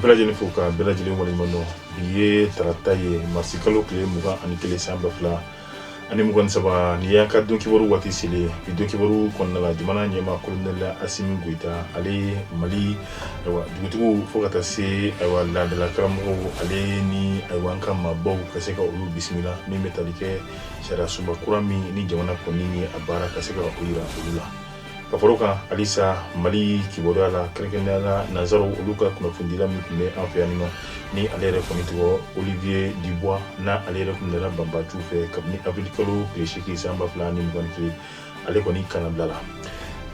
Bɛɛ lajɛlen fo ka bɛɛ lajɛlen waleɲuman dɔn. Bi ye tarata ye, marisi kalo tile 21 san 2023. Nin y'an ka don kibaru waati selen. Bi don kibaru kɔnɔna la, jamana ɲɛmaa kolonɛli Asimi Goyita, ale Mali ayiwa dugutigiw fo ka taa se ayiwa laadala karamɔgɔw, ale ni ayiwa an ka maabaw ka se ka olu bisimila, min bɛ tali kɛ sariya sunba kura min ni jamana kɔni ye a baara, ka se ka o yira olu la. Ka fara o kan halisa Mali kibaruya la, kɛrɛnkɛrɛnnenya la nansaraw olu ka kunnafonidila min tun bɛ an fɛ yan nɔ, ni ale yɛrɛ kɔni tɔgɔ Olivier Dubois, n'a ale yɛrɛ tun nana banbaciw fɛ kabini avril kalo tile 8 san 2021, ale kɔni kannabila la.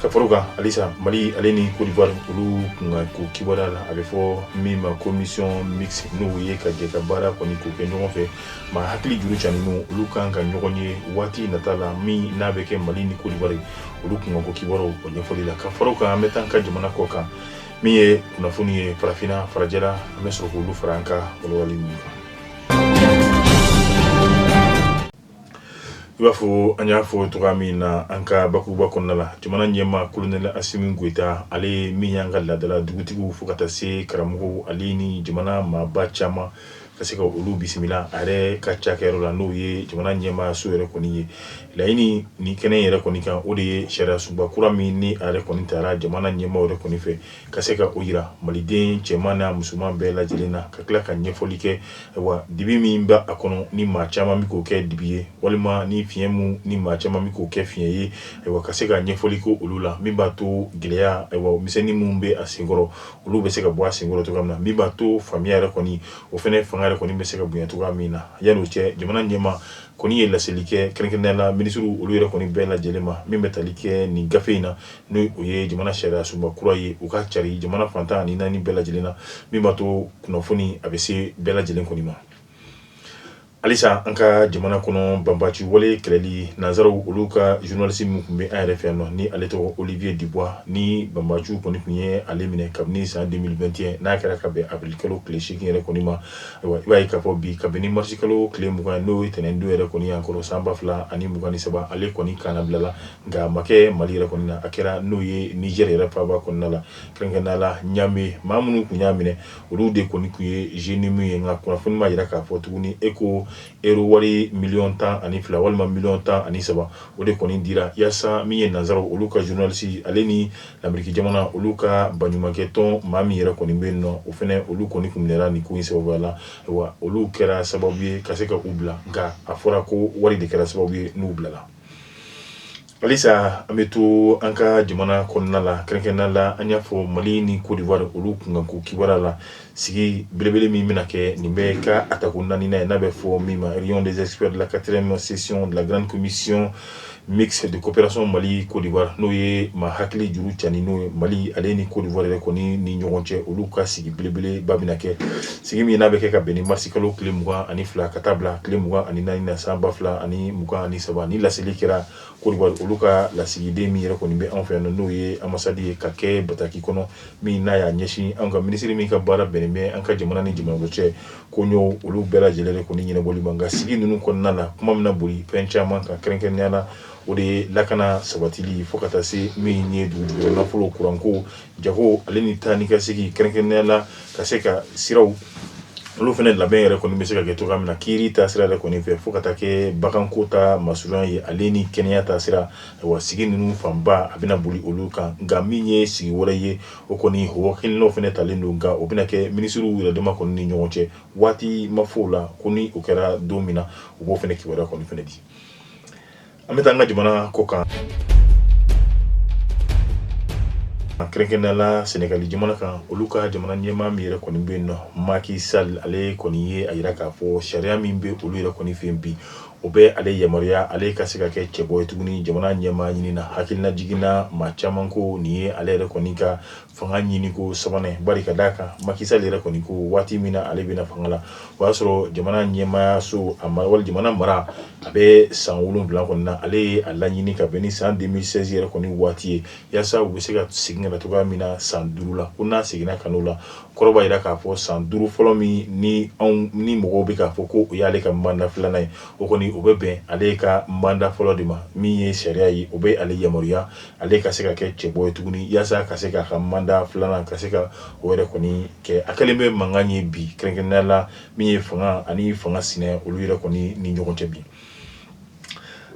Ka fara o kan halisa Mali ale ni Côte d'Ivoire olu kunkanko kibaruya la, a bɛ fɔ min ma commission mixte, n'o ye ka jɛ ka baara kɔni k'o kɛ ɲɔgɔn fɛ, maa hakili juru caninw olu kan ka ɲɔgɔn ye waati nata la, min n'a bɛ kɛ Mali ni Côte d'Ivoire olu kunkanko kibaruyaw o ɲɛfɔli la. Ka fara o kan, an bɛ taa an ka jamana kɔ kan, min ye kunnafoni ye farafinna farajɛla, an bɛ sɔrɔ k'olu fara an ka walawalali ninnu kan. I b'a fɔ an y'a fɔ cogoya min na an ka bakuruba kɔnɔna la, jamana ɲɛmaa kolonɛli Asimi Goyita, ale min y'an ka laadala dugutigiw fo ka taa se karamɔgɔw, ale ni jamana maaba caman, ka se ka olu bisimila a yɛrɛ ka cakɛyɔrɔ la, n'o ye jamana ɲɛmaayaso yɛrɛ kɔni ye. Laɲini ni kɛnɛ yɛrɛ kɔni kan, o de ye sariya sunba kura min ni a yɛrɛ kɔni taara jamana ɲɛmaaw yɛrɛ kɔni fɛ, ka se ka o yira maliden cɛman n'a musoman bɛɛ lajɛlen na, ka tila ka ɲɛfɔli kɛ wa dibi min bɛ a kɔnɔ ni maa caman bɛ k'o kɛ dibi ye, walima ni fiɲɛ min ni maa caman bɛ k'o kɛ fiɲɛ ye, ayiwa ka se ka ɲɛfɔli kɛ olu la, min b'a to gɛlɛya ayiwa misɛnnin minnu bɛ a senkɔrɔ, olu bɛ se ka bɔ a senkɔrɔ cogoya min na, min b'a to faamuya yɛrɛ kɔni o fana fanga yɛrɛ kɔni bɛ se ka bonya cogoya min na. Yan'o cɛ, jamana ɲɛmaa kɔni ye laseli kɛ kɛrɛnkɛrɛnnenya la minisiriw olu yɛrɛ kɔni bɛɛ lajɛlen ma, min bɛ tali kɛ nin gafe in na, n'o o ye jamana sariya sunba kura ye, u ka cari jamana fan 14 bɛɛ lajɛlen na, min b'a to kunnafoni a bɛ se bɛɛ lajɛlen kɔni ma. Halisa an ka jamana kɔnɔ, banbaci wale kɛlɛli, nansaraw olu ka journaliste min tun bɛ an yɛrɛ fɛ yan nɔ, ni ale tɔgɔ Olivier Dubois, ni banbaciw kɔni tun ye ale minɛ kabini san 2021, n'a kɛra ka bɛn avril kalo tile 8 yɛrɛ kɔni ma. Ayiwa, i b'a ye k'a fɔ bi, ka bɛn ni marisi kalo tile 20 ye, n'o ye tɛnɛndon yɛrɛ kɔni y'an kɔrɔ san 2023, ale kɔni kannabilala. Nka a ma kɛ Mali yɛrɛ kɔni na, a kɛra n'o ye Niger yɛrɛ faaba kɔnɔna la, kɛrɛnkɛrɛnnenya la Niamey. Maa minnu tun y'a minɛ, olu de kɔni tun ye JNIM ye. Nka kunnafoni ma jira k'a fɔ tuguni e ko euro wari miliyɔn 12 walima miliyɔn 13, o de kɔni dira yaasa min ye nansaraw olu ka journaliste, ale ni Lameriki jamana olu ka baɲumankɛ tɔn maa min yɛrɛ kɔni bɛ yen nɔ, o fana olu kɔni tun minɛra nin ko in sababuya la. Wa olu kɛra sababu ye ka se ka u bila, nka a fɔra ko wari de kɛra sababu ye n'u bilala. Halisa an bɛ to an ka jamana kɔnɔna la, kɛrɛnkɛrɛnnenya la an y'a fɔ Mali ni Côte d'Ivoire olu kunkanko kibaruya la, sigi belebele min bɛna kɛ nin bɛ ka a tako naaninan ye, n'a bɛ fɔ min ma réunion des experts de la quatrième session de la grande commission mixte de coopération Mali Côte d'Ivoire, n'o ye maa hakili juru cani n'o ye Mali ale ni Côte d'Ivoire yɛrɛ kɔni ni ɲɔgɔn cɛ, olu ka sigi belebeleba bɛna kɛ, sigi min n'a bɛ kɛ ka bɛn ni marisi kalo tile 22 ka taa bila tile 24 na san 2023. Ni laseli kɛra Côte d'Ivoire olu ka lasigiden min yɛrɛ kɔni bɛ anw fɛ yan n'o ye ambassade ye, ka kɛ bataki kɔnɔ min n'a y'a ɲɛsin an ka minisiri min ka baara bɛnnen bɛ an ka jamana ni jamana cɛ koɲɛw olu bɛɛ lajɛlen de kɔni ɲɛnabɔli ma. Nka sigi ninnu kɔnɔna la, kuma bɛna boli fɛn caman kan, kɛrɛnkɛrɛnnenya la o de ye lakana sabatili, fo ka taa se min ye dugujukɔrɔ nafolo, kuranko, jago, ale ni taa ni ka segin, kɛrɛnkɛrɛnnenya la ka se ka siraw olu fana labɛn yɛrɛ kɔni bɛ se ka kɛ cogoya min na kiiri ta sira yɛrɛ kɔni fɛ, fo ka taa kɛ baganko ta masurunya ye, ale ni kɛnɛya ta sira. Wa sigi ninnu fanba a bɛna boli olu kan. Nka min ye sigi wɛrɛ ye, o kɔni o hakilinaw fana talen don, nka o bɛna kɛ minisiriw yɛrɛ dama kɔni ni ɲɔgɔn cɛ. Waati ma fɔ o la, ko ni o kɛra don min na, u b'o fana kibaruya kɔni fana di. An bɛ taa an ka jamana kɔ kan, kɛrɛnkɛrɛnnenya la Senegali jamana kan. Olu ka jamana ɲɛmaa min yɛrɛ kɔni bɛ yen nɔ, Macky Sall, ale kɔni ye a jira k'a fɔ sariya min bɛ olu yɛrɛ kɔni fɛ bi, o bɛ ale yamaruya ale ka se ka kɛ cɛbɔ ye tuguni jamana ɲɛmaa ɲini na. Hakilina jiginna maa caman ko nin ye ale yɛrɛ kɔni ka fanga ɲini ko sabanan, bari ka d'a kan Macky Sall yɛrɛ kɔni ko waati min na ale bɛna fanga la, o y'a sɔrɔ jamana ɲɛmaayaso a mara wali jamana mara a bɛ san 7 kɔni na. Ale ye a laɲini ka bɛn ni san 2016 yɛrɛ kɔni waati ye, yaasa u bɛ se ka segin ka na cogoya min na san 5 la. Ko n'a seginna ka n'o la, kɔrɔ b'a jira k'a fɔ san 5 fɔlɔ min ni anw ni mɔgɔw bɛ k'a fɔ ko o y'ale ka mandat filanan ye, o kɔni kɔni o bɛ bɛn ale ka mandat fɔlɔ de ma. Min ye sariya ye, o bɛ ale yamaruya ale ka se ka kɛ cɛbɔ ye tuguni, yaasa ka se k'a ka mandat filanan ka se ka o yɛrɛ kɔni kɛ. A kɛlen bɛ mankan ye bi, kɛrɛnkɛrɛnnenya la min ye fanga ani fanga sinɛ olu yɛrɛ kɔni ni ɲɔgɔn cɛ bi.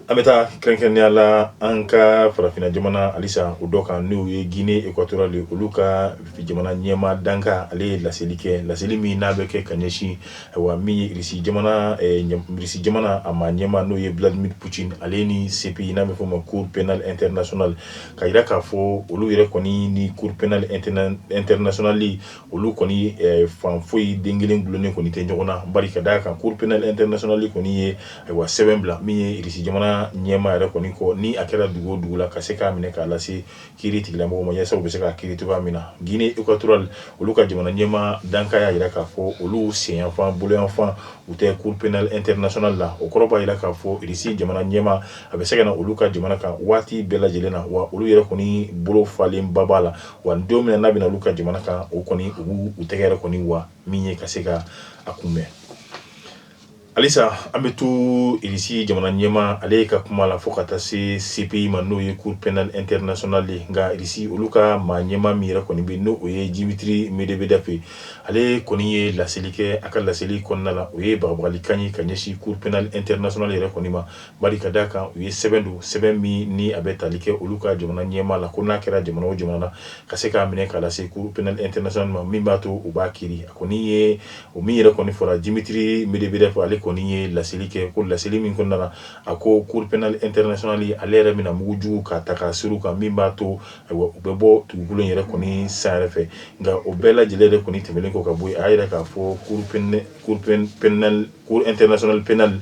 An bɛ taa kɛrɛnkɛrɛnnenya la an ka farafinna jamana halisa o dɔ kan, n'o ye Guinée équatoriale. Olu ka jamana ɲɛmaa dankan, ale ye laseli kɛ, laseli min n'a bɛ kɛ ka ɲɛsin, ayiwa, min ye Irisi jamana, Irisi jamana a maa ɲɛmaa, n'o ye Vladimir Poutine, ale ni CPI, n'a bɛ fɔ o ma Cour pénale internationale, ka jira k'a fɔ olu yɛrɛ kɔni ni Cour pénale internationale, olu kɔni fan foyi den kelen gulonnen kɔni tɛ ɲɔgɔn na. Bari ka d'a kan, Cour pénale internationale kɔni ye, ayiwa, sɛbɛn bila min ye Irisi jamana ɲɛmaa yɛrɛ kɔni kɔ, ni a kɛra dugu o dugu la, ka se k'a minɛ k'a lase kiiri tigilamɔgɔw ma, yaasa u bɛ se k'a kiiri cogoya min na. Guinée équatoriale, olu ka jamana ɲɛmaa dankan y'a jira k'a fɔ olu senyanfan boloyanfan u tɛ Cour pénale internationale la. O kɔrɔ b'a jira k'a fɔ Irisi jamana ɲɛmaa a bɛ se ka na olu ka jamana kan waati bɛɛ lajɛlen na, wa olu yɛrɛ kɔni bolo falenba b'a la. Wa don min na n'a bɛ na olu ka jamana kan, o kɔni u b'u u tɛgɛ yɛrɛ kɔni wa min ye ka se ka a kunbɛn. Halisa an bɛ to Irisi jamana ɲɛmaa ale ka kuma la fo ka taa se CPI ma, n'o ye Cour pénale internationale ye. Nka Irisi olu ka maa ɲɛmaa min yɛrɛ kɔni bɛ, n'o o ye Dmitri Medvedev ye, ale kɔni ye laseli kɛ. A ka laseli kɔnɔna la, o ye bagabagalikan ye ka ɲɛsin Cour pénale internationale yɛrɛ kɔni ma. Bari ka d'a kan, u ye sɛbɛn don, sɛbɛn min ni a bɛ tali kɛ olu ka jamana ɲɛmaa la, ko n'a kɛra jamana o jamana na, ka se k'a minɛ k'a lase Cour pénale internationale ma, min b'a to u b'a kiiri. A kɔni ye o min yɛrɛ kɔni fɔra, Dmitri Medvedev ale kɔni ye laseli kɛ, ko laseli min kɔnɔna la, a ko Cour pénale internationale ale yɛrɛ bɛna mugu jugu k'a ta k'a siri u kan, min b'a to, ayiwa, u bɛ bɔ dugukolo in yɛrɛ kɔni san yɛrɛ fɛ. Nka o bɛɛ lajɛlen yɛrɛ kɔni tɛmɛnen kɔ ka bɔ yen, a y'a yira k'a fɔ cour internationale pénale,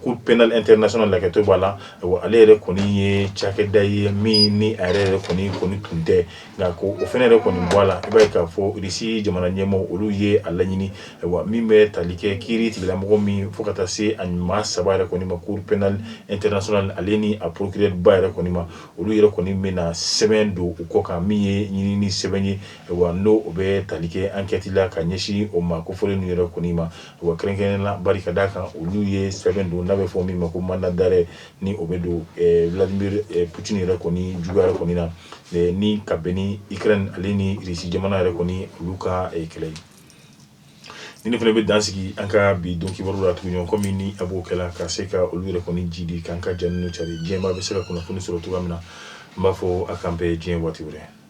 Cour pénale internationale, lakɛto b'a la, ayiwa, ale yɛrɛ kɔni ye cakɛda ye min ni a yɛrɛ kɔni tun tɛ. Nka ko o fana yɛrɛ kɔni bɔ a la, i b'a ye k'a fɔ Irisi jamana ɲɛmaaw olu ye a laɲini, ayiwa, min bɛ tali kɛ kiiri tigilamɔgɔ min fo ka taa se a maa saba yɛrɛ kɔni ma, Cour pénale internationale ale ni a procureur ba yɛrɛ kɔni ma, olu yɛrɛ kɔni bɛna sɛbɛn don u kɔ kan, min ye ɲinini sɛbɛn ye, ayiwa, n'o o bɛ tali kɛ enquête la ka ɲɛsin o ma kofɔlen ninnu yɛrɛ kɔni ma. Wa kɛrɛnkɛrɛnnen la, bari ka d'a kan, olu ye sɛbɛn don n'a bɛ fɔ min ma ko mandat d'arrêt, ni o bɛ don Vladimir Poutine yɛrɛ kɔni juguya yɛrɛ kɔni na, ni ka bɛn ni Ukraine ale ni Russie jamana yɛrɛ kɔni olu ka kɛlɛ ye. Ni ne fana bɛ dan sigi an ka bi don kibaru la tuguni, komi ni a b'o kɛla ka se ka olu yɛrɛ kɔni jidi k'an ka ja ninnu cari, diɲɛmaa bɛ se ka kunnafoni sɔrɔ cogoya min na. N b'a fɔ a k'an bɛn diɲɛ waati wɛrɛ.